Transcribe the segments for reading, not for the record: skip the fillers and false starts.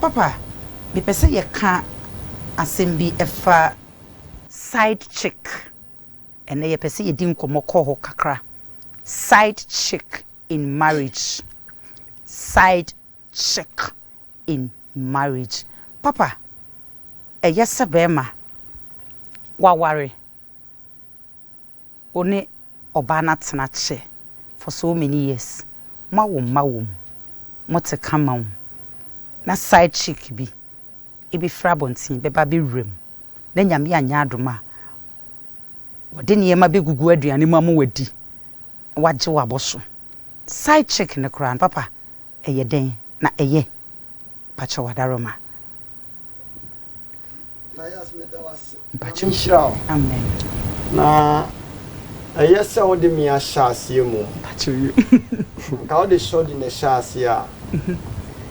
Papa, mepɛ sɛ yɛka asɛm bi ɛfa side chick. Ɛnɛ yɛpɛ sɛ yɛdi nkɔmmɔ kɔ hɔ kakra. Side chick in marriage. Side chick in marriage. Papa, ɛyɛ sɛ bɛrima waware, wo ne ɔbaa no atena kyɛ for so many years, moawo mma wɔ mu, mote kama wo, na side chick bi ebi firi abɔnten bɛba bɛwura mu, na Nyame anyɛ adom a, wɔde nneɛma bɛgugu aduane mu ama wadi, wagye wabɔ so. Side chick ne koraa no, papa, ɛyɛ dɛn na ɛyɛ pakyɛ wadaroma? Mpakyɛ. Nhyira wo. Amen. Na ɛyɛ sɛ wode me ahyɛ aseɛ mu. Mpakyɛ. Nka wode sɔdi na ɛhyɛ aseɛ a,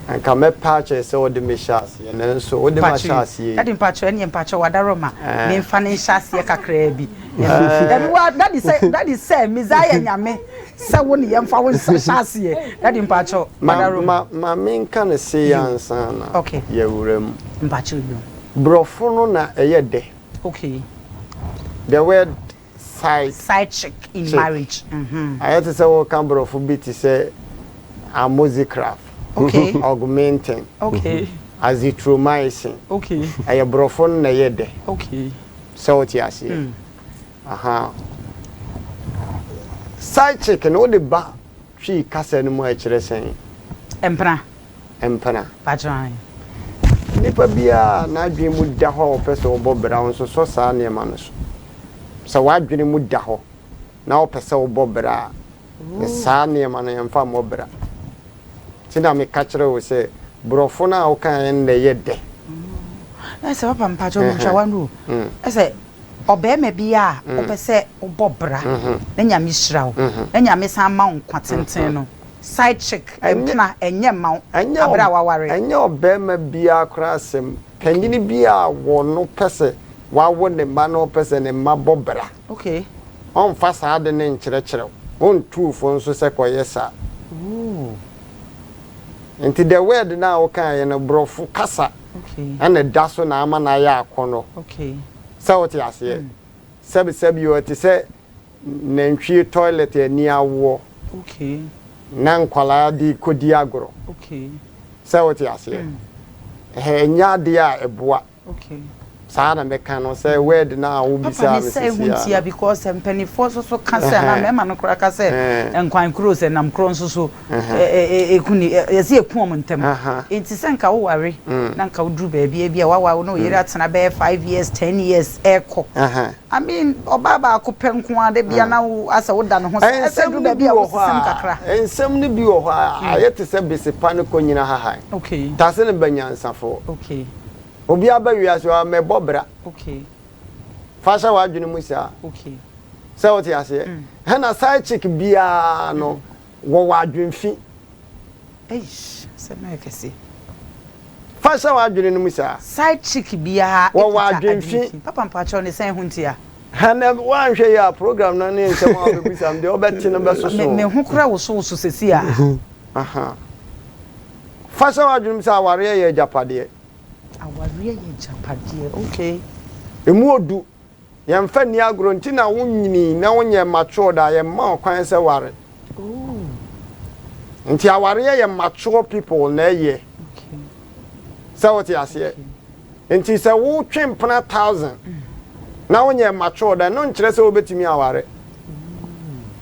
anka mɛpa akyerɛ sɛ wode me hyɛ aseɛ, nanso wode ma hyɛ aseɛ yi. Daddy, mpakyɛ, ɛneɛ mpakyɛ wadaroma. Eh. Memfa ne nhyɛ aseɛ kakraa bi. Daddy wa, daddy sɛ, daddy sɛ Messiah Nyame sɛ wo ne yɛmfa wo nsa hyɛ aseɛ. Daddy, mpakyɛ ma wadaroma. Ma menka no se yɛ ansa na yɛwura mu. Mpakyɛ yo. Borɔfo no na ɛyɛ dɛ. The word side side chick in chick. marriage. Ayɛ te sɛ wɔka borɔfo bi te sɛ amoxiclav, Augmentin, azithromycin. Ɛyɛ borɔfo no na ɛyɛ dɛ. Sɛ wote aseɛ. Aha. Side chick no, wode ba Twi kasa no mu a, ɛkyerɛ sɛn? Mpena. Mpena. Mpakyɛ. Nipa biara n'adwene mu da hɔ a ɔpɛ sɛ ɔbɔ bra, wo nso sɔ saa nneɛma no so. Sɛ w'adwene mu da hɔ na wopɛ sɛ wobɔ bra a, saa nneɛma no yɛmfa mmɔ bra. Nti na meka kyerɛ wo sɛ borɔfo no a wokaeɛ no na ɛyɛ dɛ. Ɛsɛ papa, mpakyɛ, ntwa wa no. Ɛsɛ ɔbɛrima bi a wopɛ sɛ wobɔ bra na Nyame hyira wo na Nyame san ma wo nkwa tenten no, side chick, mpena, ɛnyɛ mma wo ɛnyɛ abere a waware. Ɛnyɛ ɔbɛrima biara koraa asɛm. Panyini bi a wɔno pɛ sɛ wawo ne mma na ɔpɛ sɛ ne mma bɔ bra, ɔmfa saa de ne nkyerɛkyerɛ wo, ɔntuu fo nso sɛ kɔyɛ saa. Nti the word no a wokaeɛ no, borɔfo kasa ɛna da so na ama no ayɛ akɔnnɔ. Sɛ wote aseɛ, sɛbisɛbi, ɔte sɛ nantwie toilet ani awoɔ na nkwalaa de kɔdi agorɔ. Sɛ wote aseɛ, ɛhɛ ɛnyɛ adeɛ a ɛboa. Saa na mɛka no sɛ word no a Papa, wobisaa ne me sɛ sisi ehu a ntia no. because mpanimfoɔ nso so ka sɛ anaa mmarima no koraa ka sɛ nkwan kuro sɛ nam korɔ nso so eku ni yɛsɛ eku wɔn ntɛm. Nti sɛ nka woware na nka woduru baabi ebi a wawa na oyere atena bɛyɛ 5 years, 10 years ɛɛkɔ, I mean, ɔbaa baako pɛ nko ara de bia na wo asɛ woda ne ho sɛ ɛsɛ Nsɛm duru no bi baabi a wɔ hɔ wosesɛm kakra. A nsɛm no bi wɔ hɔ a ayɛ te sɛ besepa no kɔ nyina hahan tase no ba nyansafoɔ. Obi aba wiase hɔ a mɛbɔ bra. Fa hyɛ w'adwene mu saa. Sɛ wote aseɛ, ɛna side chick biara no wɔwɔ adwenfi. Eish, sɛ no yɛ kɛse. Fa hyɛ w'adwene no mu saa. Side chick biara wɔwɔ ekita adwenfi. Adwenfi. Papa, mpakyɛw, ne sɛn ho ntia? Hɛnɛ woanhwɛ yi a, program no ne nsɛm a wobɛbisa m deɛ wobɛte no bɛsoso. Me ho kora wosowoso sesi a. Aha. Fa hyɛ w'adwene mu sɛ awareɛ yɛ agyapadeɛ. Awareɛ yɛ agyapadeɛ, okay. Ɛmu odu, yɛmfa nni agorɔ. Nti na wonyini na wonyɛ mature da, yɛmma wo kwan sɛ ware. Nti awareɛ yɛ mature people na ɛyɛ. Sɛ wote aseɛ, nti sɛ wotwe mpena 1,000 na wonyɛ mature da no, nkyerɛ sɛ wobɛtumi aware.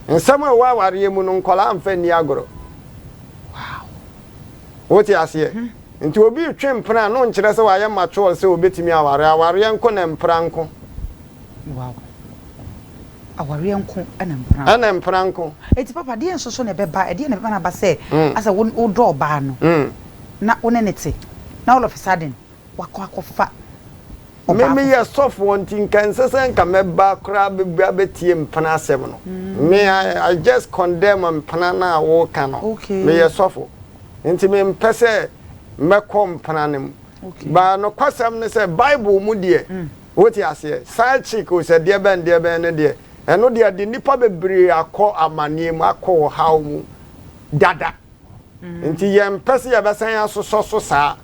Nsɛm a ɛwɔ awareɛ mu no, nkɔlaa mfa nni agorɔ. Wote aseɛ? Nti obi retwe mpena no nkyerɛ sɛ wayɛ mature sɛ obɛtumi aware. Awareɛ nko na mpena nko. Wow, awareɛ nko ɛna mpena. Ɛna mpena nko. Eti papa, deɛ nso so na ɛbɛba, ɛdeɛ na ɛbɛba na aba sɛ asɛ wo wodɔ ɔbaa no na wo ne ne te na all of a sudden wakɔ akɔfa Me ɔbaa meyɛ foforɔ? Sɔfoɔ nti nka nsɛ sɛ nka mɛba koraa bɛbu abɛtie mpena asɛm no. Me I just condemn mpena no a woka no. Meyɛ sɔfo nti mempɛ sɛ mɛkɔ mpena no mu. Ba nokwasɛm ne sɛ Bible mu deɛ, wote aseɛ, side chick o, sɛ deɛ bɛn deɛ bɛn no deɛ, ɛno deɛ de nnipa bebree akɔ amanneɛ mu, akɔ ɔhaw mu dada. Nti yɛmpɛ sɛ yɛbɛsan asosɔ so saa.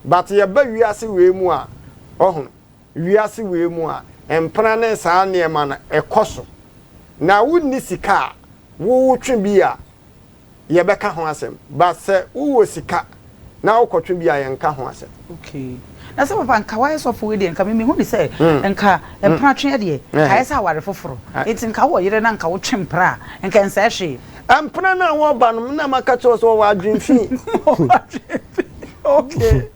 But yɛba wiase wei mu a, ɔho, wiase wei mu a, mpena ne saa nneɛma no ɛkɔ so. Na wonni sika a, wo wotwe bi a, yɛbɛka ho asɛm. But sɛ wowɔ sika na wokɔtwe bi a, yɛnka ho asɛm. Okay. Na sɛ papa nka wayɛ sɔfo wei deɛ nka me mehu ne sɛ nka mpena tweɛ deɛ nka ayɛ sɛ aware foforɔ nti nka wowɔ yere na nka wotwe mpena a nka ɛnsɛe hwee. Mpena no a wɔba no na maka kyerɛ wo sɛ wɔwɔ adwene fi. Okay.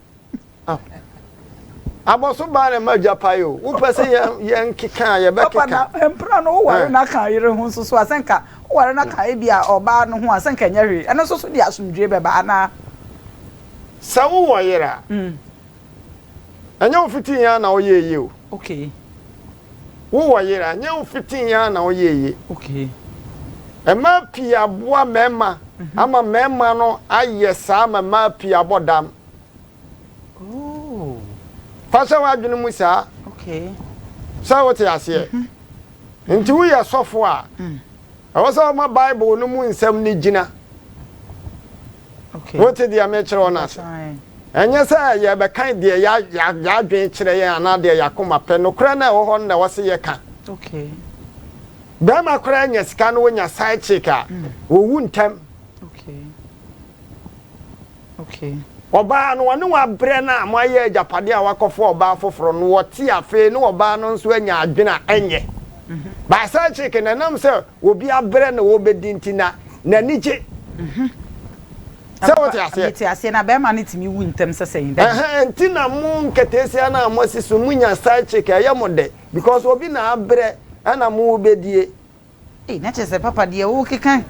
Abɔso baa na ɛma gya pae o. Wopɛ sɛ yɛn yɛnkeka a yɛbɛkeka. Papa na mpena no woware no aka yere ho nso so a sɛ nka woware no aka ebi a ɔbaa no ho a sɛ nka ɛnyɛ hwee ɛno nso so de asomdwoe bɛba anaa? Sɛ wowɔ yere a, ɛnyɛ wo fitii ara na woyɛ eye o. Okay. Wowɔ yere a, ɛnyɛ wo fitii ara na woyɛ eye. Okay. Mmaa pii aboa mmarima ama mmarima no ayɛ saa ma mmaa pii abɔ dam. Oh. Fa hyɛ w'adwene mu saa. Okay. Sɛ wote aseɛ. Nti woyɛ sɔfo a, ɛwɔ sɛ woma Bible no mu nsɛm no gyina. Wote deɛ mekyerɛ wo no ase? Ɛnyɛ sɛ yɛbɛka deɛ yɛadwene kyerɛ yɛn anaa deɛ yɛakoma pɛ. Nokorɛ no a ɛwɔ hɔ no na ɛwɔ sɛ yɛka. Bɛrima koraa nya sika na wɔnya side chick a, wɔwu ntɛm. Ɔbaa no, ɔne wo abrɛ no a moayɛ agyapadeɛ a wakɔfa ɔbaa foforɔ no, wɔte afei ne ɔbaa no nso anya adwene a ɛnyɛ. But side chick no, ɛnam sɛ obi abrɛ na ɔrebɛdi nti na n'ani gye. Sɛ wote aseɛ? Mete aseɛ, na bɛrima no tumi wu ntɛm sɛ sɛn? Dabi. Ɛhɛn, nti na mo nketeesia no a moasi so, monya side chick a, ɛyɛ mo dɛ because obi na abrɛ ɛna mo rebɛdie. Ei, na kyerɛ sɛ papa deɛ wokeka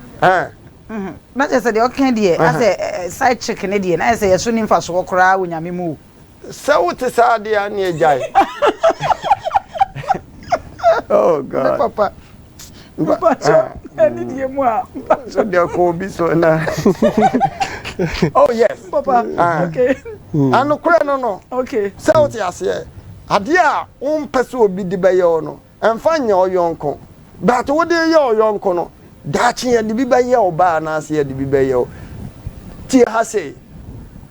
na kyerɛ sɛ deɛ ɔkeka deɛ asɛ side chick ne deɛ na ayɛ sɛ yɛso ne mfasoɔ koraa wɔ Nyame mu o. Sɛ wote saa deɛ a neɛ gyae. Oh God. Me papa. Mpakyɛ ɛne deɛ mu a. So deɛ kɔ obi so na. Oh yes. Papa. Okay. Anokorɛ no no. Okay. Sɛ wote aseɛ adeɛ a wompɛ sɛ obi de bɛyɛ wo no Ɛmfa nyɛ ɔyɔnko. But wode reyɛ ɔyɔnko no, daakye yɛde bi bɛyɛ wo ba anaasɛ yɛde bi bɛyɛ wo. Tie ha sei,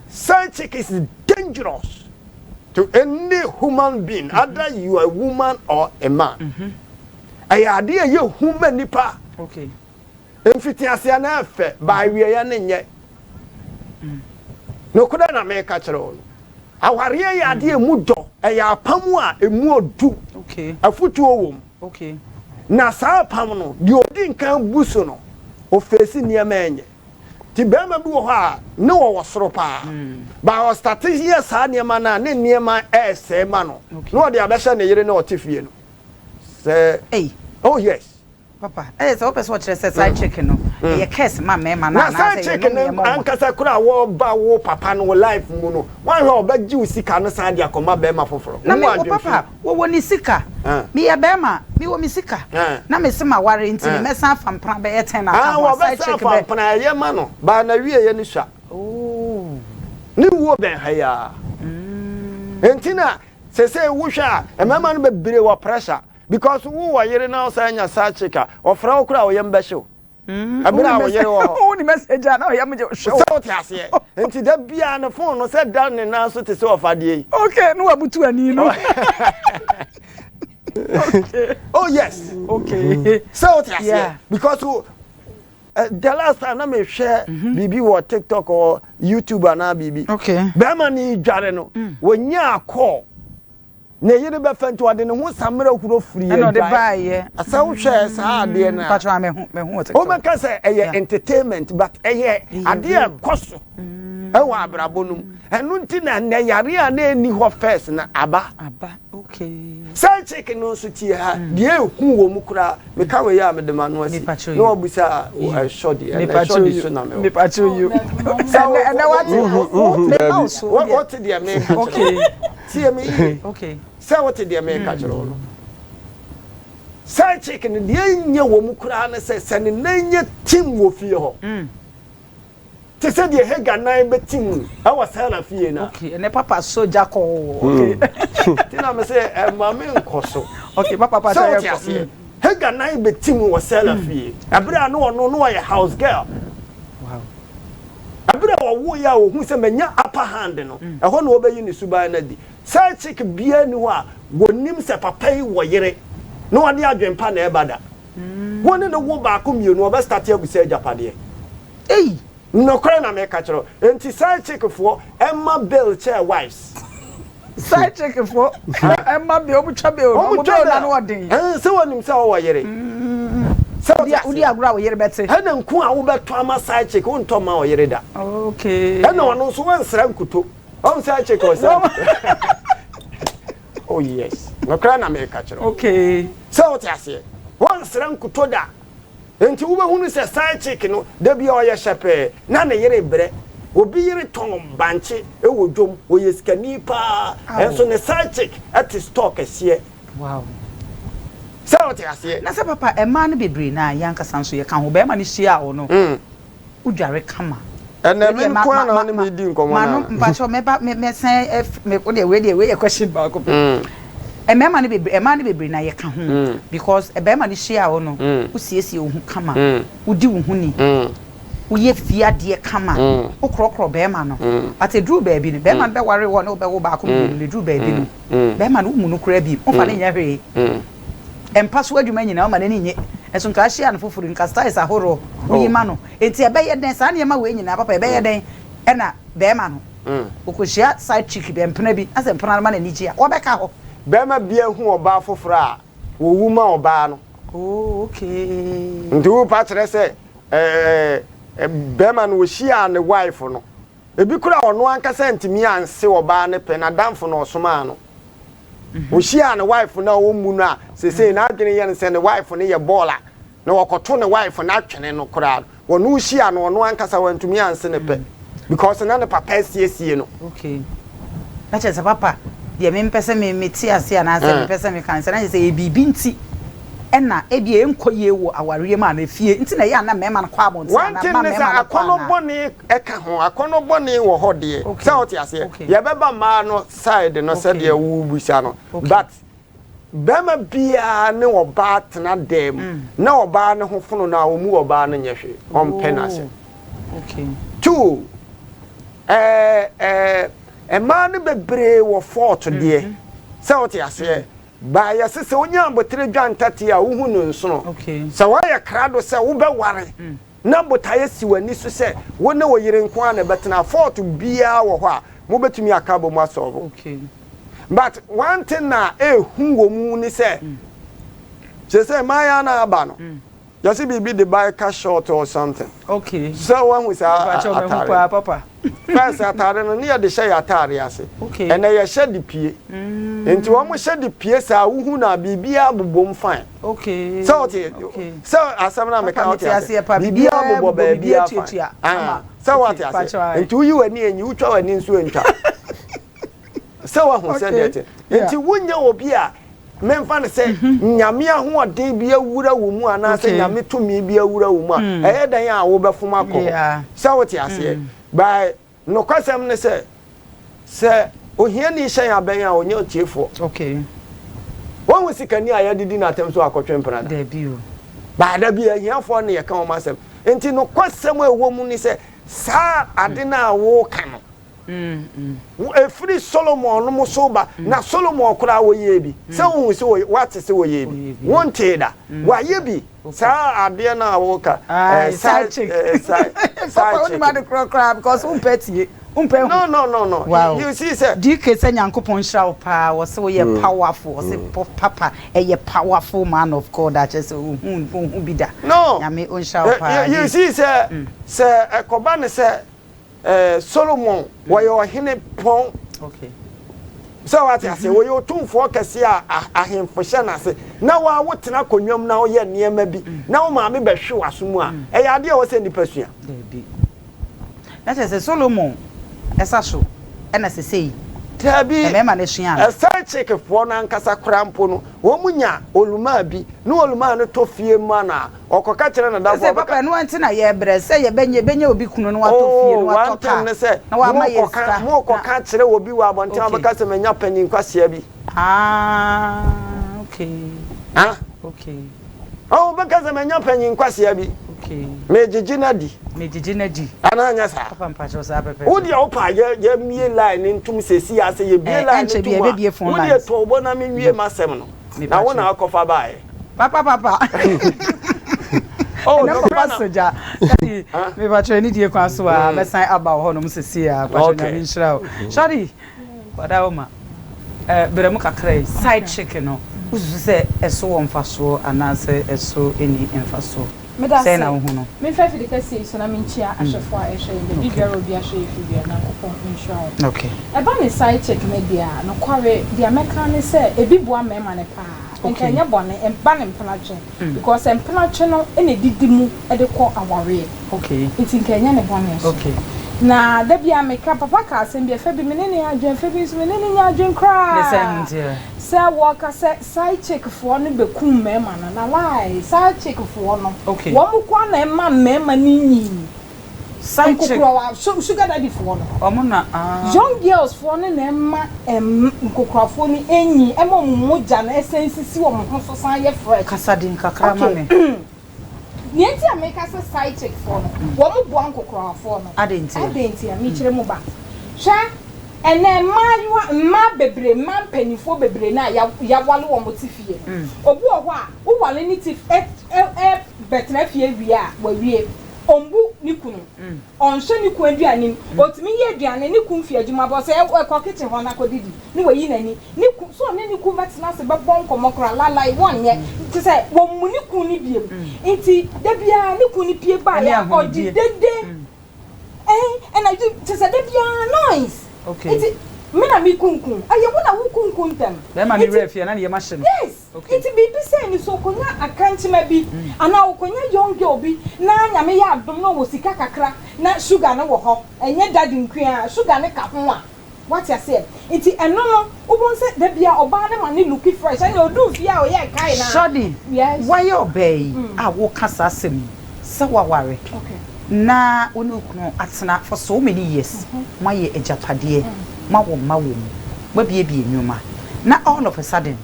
Side chick is dangerous to any human being, either you are a woman or a man. Ɛyɛ adeɛ a ɛyɛ hu ma nipa. Mfitiaseɛ no ɛfɛ, but awieɛ no nyɛ. Nokorɛ na meka kyerɛ wo no. Awareɛ yɛ adeɛ a ɛmu dɔ, ɛyɛ apam a ɛmu ɔdu, afutuo wɔ mu. Na saa apam no, deɛ ɔdi nkan bu so no, ɔfeesi nneɛma a ɛnyɛ. Nti barima bi wɔ hɔ a, ne ɔwɔ soro paa, but ɔstate yɛ saa nneɛma no a, ne nneɛma ɛresɛe ma no, na ɔde abɛhyɛ ne yere no a ɔte fie no sɛ, oh yes. Papa, ɛyɛ sɛ wopɛ sɛ ɔkyerɛ sɛ side chick no, ɛyɛ curse ma mmarima no Na anaasɛ side ɛyɛ chick no nnome ma wɔn? ankasa koraa a wɔba wo papa no wo life mu no, woanhwɛ a ɔbɛgye wo sika no san de akɔma barima foforɔ. Na Wo me wo adwene papa, fi. wɔwɔ ne sika. Meyɛ barima, mewɔ me sika. Na mese maware nti no, mɛsan afa mpena bɛyɛ ten aka Ah, ho a, side wɔbɛsan chick afa bɛ. mpena, ɛyɛ ma no, but n'awieɛ no sua. Oh. Ne wuo bɛn ha yi ara. Nti na seesei wohwɛ a, mmarima no bebree wɔ pressure. Because wo wɔ yere na ɔsan nya side chick a, ɔfrɛ wo koraa a wo yam bɛhye wo. Ɛberɛ a wo yere wɔ hɔ. Wo ni message a na ɔyam gye hye wo. Sɛ wote aseɛ? Nti da biara ne phone no sɛ da ne nan so te sɛ ɔfadeɛ yi. Okay, na wabutu ani no. Okay. Oh yes. Okay. Sɛ wote aseɛ? Yeah. Because wo, the last time na mehwɛ biribi wɔ TikTok or YouTube anaa biribi. Okay. Bɛrima no redware no, wɔnyaa call. Ne yere bɛfa nti ɔde ne ho samina huro firii Ɛna ɔde adwae. baeɛ. Sɛ wohwɛ saa adeɛ no a, Mpakyɛw a mehu mehu wɔ TikTok. wobɛka sɛ ɛyɛ entertainment but ɛyɛ adeɛ a ɛkɔ so ɛwɔ abrabɔ no mu. Ɛno nti na nnɛ yareɛ a na ɛnni hɔ first no aba. Aba okay. Side chick no nso tie ha, deɛ ɛhu wɔ mu koraa, meka wei a mede m'ano asi, Mepakyɛw na yi. wabisa Shorty, ɛnɛ Shorty so na mewɔ. Mepakyɛw yi. Sɛ Ɛnɛ ɛnɛ wate. Mema wo so. Wote deɛ meka kyerɛ wo. Okay. Tie me yie. Okay. Sɛ wote deɛ meka kyerɛ wo no. Side chick no deɛ ɛnyɛ wɔ mu koraa ne sɛ sɛ ne nan nyɛ tim wɔ fie hɔ. Mm. Te sɛ deɛ Hagar nan bɛtim wɔ Sarah fie no a. Okay, ɛnɛ papa so gya kɔɔ. Okay. Ti na me sɛ ɛma me nkɔ so. Okay, papa pa sɛ wote aseɛ. Hagar nan bɛtim wɔ Sarah fie. Ɛberɛ a ne ɔno no ɔyɛ house girl. Wow. Ɛberɛ a ɔwoeɛ a ɔhuu sɛ manya upper hand no, ɛhɔ na ɔbɛyi ne suban no adi. Side chick biara nni hɔ a wɔnim sɛ papa yi wɔ yere na ɔde adwene pa na ɛreba da. Wo ne no wo baako mmienu, ɔbɛstarte abisa agyapadeɛ. Ei! Nokorɛ na meka kyerɛ wo. Enti side chick foɔ mma bail kyɛɛ wives. Side chick foɔ mma bail, wɔn twa bail no, wɔn bail no ano ɔden. Ɛn, sɛ wɔnim sɛ ɔwɔ yere. Sɛ wote aseɛ. Wodi agorɔ a wo yere bɛte. Ɛna nku a wobɛtɔ ama side chick, wontɔ mma ɔyere da. Okay. Ɛna ɔno nso wansra nkuto. Ɔn side chick ɔsra nkuto. Oh yes, nokorɛ na meka kyerɛ wo. Okay. Sɛ wote aseɛ, wɔnsra nkuto da. Enti wobɛhunu sɛ side chick no, da biara ɔyɛ hyɛpɛɛ, na ne yere brɛ. Obi yere tɔn bankye wɔ dwam, ɔyɛ sikani paa, nso ne side chick te store kɛseɛ. Wow. Sɛ wote aseɛ? Na sɛ papa, mmaa no bebree no a, yɛn ankasa nso yɛka ho, barima no hyiaa wo no, wodware kama. Ɛnɛ me nko ara na wo ne me redi nkɔmmɔ no ana? Mpakyɛw mɛba mɛsan af me wo deɛ wei deɛ wei yɛ question baako pɛ. Mmarima no bebree mmaa no bebree na yɛka ho because barima no hyia wo no wosiesie wo ho kama wodi wo ho ni woyɛ fie adeɛ kama wokorɔkorɔ barima no but ɛduru baabi no barima no bɛware wo ne wobɛwo baako mmienu no ɛduru baabi no barima no wommu no koraa bio womfa no nyɛ hwee. Mpa so adwuma nyinaa ɔma n'ani nnye. Nso nka ahyia no foforo yi, nka styles ahorow woyi ma no. Enti ɛbɛyɛ dɛn, saa nneɛma wei nyinaa papa ɛbɛyɛ dɛn na barima no ɔkɔhyia side chick bi, mpena bi, na sɛ mpena no ma n'ani gye a, wɔbɛka hɔ? Barima biara hu ɔbaa foforo a, owu ma ɔbaa no. Oh, okay. Nti worepa kyerɛ sɛ ɛɛ barima no ɔhyiaa ne wife no, ebi koraa ɔno ankasa antumi anse ɔbaa no pɛ, n'adamfo na ɔsomaa no. Ohyiaa ne wife no a ɔmmu no a sesei n'adwene yɛ no sɛ ne wife no yɛ bɔɔla na ɔkɔto ne wife no atwene no koraa no, ɔno hyia no ɔno ankasa wantumi anse no pɛ because na ne papa asiesie no. Okay. Na kyerɛ sɛ papa deɛ mempɛ sɛ me mete ase anaasɛ mepɛ sɛ meka ne sɛ na kyerɛ sɛ ɛyɛ biribi nti ɛna ebia ɛnkɔ yie wɔ awareɛ mu anaa fie nti na ɛyɛ a na mmarima no kɔ abɔnten One anaa thing mma ne sɛ mmarima no kɔ akɔnnɔ anaa. bɔne ka ho, akɔnnɔ bɔne wɔ hɔ deɛ, Okay. sɛ wote aseɛ? Okay. Yɛbɛba mmaa no side no sɛdeɛ wobisa no but barima biara ne ɔbaa tena dan mu na ɔbaa no ho fono no a ɔmmu ɔbaa no nyɛ hwee ɔmpɛ n'asɛm two ɛɛ ɛɛ mmaa no bebree wɔ fault deɛ sɛ wote aseɛ baa yɛse sɛ wonya abotere dwa ntate a wohu no nsono sɛ woayɛ krado sɛ wobɛware na botaeɛ si w'ani so sɛ wo ne wo yere nko ara na ɛbɛtena a, fault biara wɔ hɔ a mobɛtumi aka abom asɔlvo. But one thing a ɛhu wɔ mu ne sɛ, seesei mmaayewa no a aba no, yɛse biribi de biker short or something. Sɛ woahu saa ataare no? First ataare no ne yɛde hyɛ yɛn ataare ase. Ɛnɛ yɛhyɛ de pue. Nti wɔn hyɛ de pue saa wohu no a biribiara bobom fine. Okay. Sɛ wote sɛ asɛm no a meka wote ase biribiara bobɔ baabiara fine. Ah, sɛ woate ase. Nti woyi w'ani enyi wotwa w'ani nso entwa. Sɛ woahu sɛ deɛ te. Nti wonyɛ obi a memfa no sɛ mhm. nyame ahoɔden bi awura wo mu anaasɛ nyame tumi bi awura wo mu a mm. ɛyɛ dɛn a wobɛfom akɔ hɔ sɛ wote aseɛ mm. by nokwasɛm ne sɛ sɛ ohiani hyɛn abɛn a ɔnyɛ otiefoɔ okay. wɔn sikani a yɛde di n'atɛm so akɔtwe mpena da baada bi ahiafoɔ ne yɛka wɔn asɛm nti nokwasɛm a ɛwɔ mu ne sɛ saa ade no a woka no Ɛfiri Solomon nom so ba, na Solomon koraa wɔyɛɛ bi. Sɛ wohu sɛ wɔyɛ, woate sɛ wɔyɛɛ bi? Wontee da. Wɔayɛ bi. Saa adeɛ no a woka, eh, side chick. Eh, side, side Papa, chick. wonim ade korɔ koraa because wompɛ tie, wompɛ hu. No, no, no, no. Wow. You see sɛ. DK sɛ Nyankopɔn nhyira wo paa, wɔse woyɛ powerful, wɔse papa ɛyɛ powerful man of God a kyerɛ sɛ ohun ohu bi da. No. Nyame onhyira wo paa. You see sɛ, sɛ ɛkɔba ne sɛ Eh, Solomon, wɔyɛ ɔhene pɔn. Sɛ wate aseɛ, wɔyɛ otumfoɔ kɛseɛ a ahemfo hyɛ n'ase. Na wo a wotena akonnwa mu na woyɛ nneɛma bi, na wo maame bɛhwe w'aso mu a, ɛyɛ adeɛ a ɛwɔ sɛ nnipa sua. Dabi. Na kyerɛ sɛ Solomon ɛsa so ɛna sesei Dabi. mmarima no sua no. Ɛsɛe Chickfoɔ no ankasa koraa mpo no, wɔn nya olumaa bi, na olumaa no tɔ fie ma no a, Ɔkɔka kyerɛ n'adamfo a, Sɛ papa, ɔbɛka. ɛno nti na yɛbrɛ sɛ yɛbɛnya yɛbɛnya obi kunu na watɔ fie Oh, na watɔ one thing car ne sɛ, na wama yɛn morekɔka, sika na. morekɔka kyerɛ obi wɔ abɔnten a, Okay. ɔbɛka sɛ manya panyin kwasea bi. Ah, okay. Ah? Okay. Oh, ɔbɛka sɛ manya panyin kwasea bi. Okay. Megyegye no adi. Megyegye no adi. Anaa nyɛ saa? Papa mpakyɛw saa pɛpɛɛpɛ. Wo deɛ wopɛ a yɛ yɛmmie line no ntom seesei ara sɛ yɛbie Eh, line no ɛnkyɛ tom bi a, yɛbɛbie phone wo deɛ lines. tɔ wo bo na menwie m'asɛm no. Na wo Mepakyɛw. na akɔfa baeɛ. Papa papa. Oh, Ɛnɛ nokorɛ papa na. sogya. Daddy, Ah. mepakyɛw anidie kwan so a, mɛsan aba wo hɔnom seesei ara. Mpakyɛw Okay. Nyame nhyira wo. Shorty, Kwada wo ma. Eh, brɛ mu kakra yi, side chick no, wosusu sɛ ɛso wɔ mfasoɔ anaasɛ ɛso nni mfasoɔ? Meda Sɛn ase. na wohu no? Memfa afidi kɛseɛ yi so na menkyia ahwɛfoɔ a ɛrehwɛ yɛn baabi biara a obi ahwɛ yɛn firi biara, Nyankopɔn nhyira wo. Ɛba ne side chick no deɛ a, nokware, deɛ mɛka ne sɛ, ebi boa mmarima no paa. Nka ɛnyɛ bɔne, ɛba no mpenatwe. Because mpenatwe no na ɛdidi mu de kɔ awareɛ. Nti nka ɛnyɛ ne bɔne nso. Na da biara meka, papa ka asɛm bi, ɛfɛ bi me ne no yɛ adwene, ɛfɛ bi nso me ne no nyɛ adwene koraa. Sɛ wɔka sɛ side chick foɔ no bɛkum mmarima no, na lie, side chick foɔ no, wɔn nko ara na ɛma mmarima no nyin. Side chick. Nkokorawa, sugar daddy foɔ no. Wɔn na ah. Young girls foɔ no na ɛma ɛm nkokorafoɔ no nyin, ɛma wɔn mogya no ɛsan sisi wɔn ho so san yɛ fresh. Kasa din kakra ma me. Nea nti a meka sɛ side chick foɔ no, wɔn boa nkokorawafoɔ no. Adɛn ntia? Adɛn ntia? Mekyerɛ mu ba. Hwɛ, ɛnɛ mmaayewa, mmaa bebree, mmaa mpanimfoɔ bebree no a yɛawale wɔn te fie no, obi wɔ hɔ a, wowale ne ti ɛ ɛ ɛ bɛtena fie wie a, wawie. Ɔmbu ne kunu. Ɔnhwɛ ne kunu aduane mu. Ɔtumi yɛ aduane, ne kunu fi adwuma ba, ɔsɛ ɛ kɔ kitchen hɔ na kɔdidi, na wayi n'ani. Ne ku, sɛ ɔne ne kunu bɛtena ase bɛbɔ nkɔmmɔ koraa, lalai, wɔnyɛ. Kyerɛ sɛ, wɔmmu ne kunu no bio. Nti, da biara ne kunu no pue baeɛ Ɛne a, ɔde ahonidie. dede, ɛn, ɛna kyerɛ sɛ da biara noise. Nti, me na mekunkum. Ɛyɛ wo na wokunkum ntɛm. Bɛrima no Nti, werɛ afi a, na ne yam ahye no. yes! Nti biribi sɛɛ ni, sɛ ɔkɔnya akankyema bi, anaa ɔkɔnya young girl bi, na Nyame yɛ adom na ɔwɔ sika kakra, na sugar no wɔ hɔ, ɛnyɛ daddy nkoaa, sugar no ka ho a, Wate aseɛ? Nti ɛno no, wobɛhu sɛ da biara ɔbaa no ma no looki fresh, ɛnna ɔduu fie a ɔyɛɛ kae no ara. Shorty, Yes. woayɛ ɔbaa yi a woka saa asɛm yi sɛ woaware na wo ne wo kunu atena for so many years, moayɛ agyapadeɛ, moawo mma wɔ mu, moabiebie nneɛma, na all of a sudden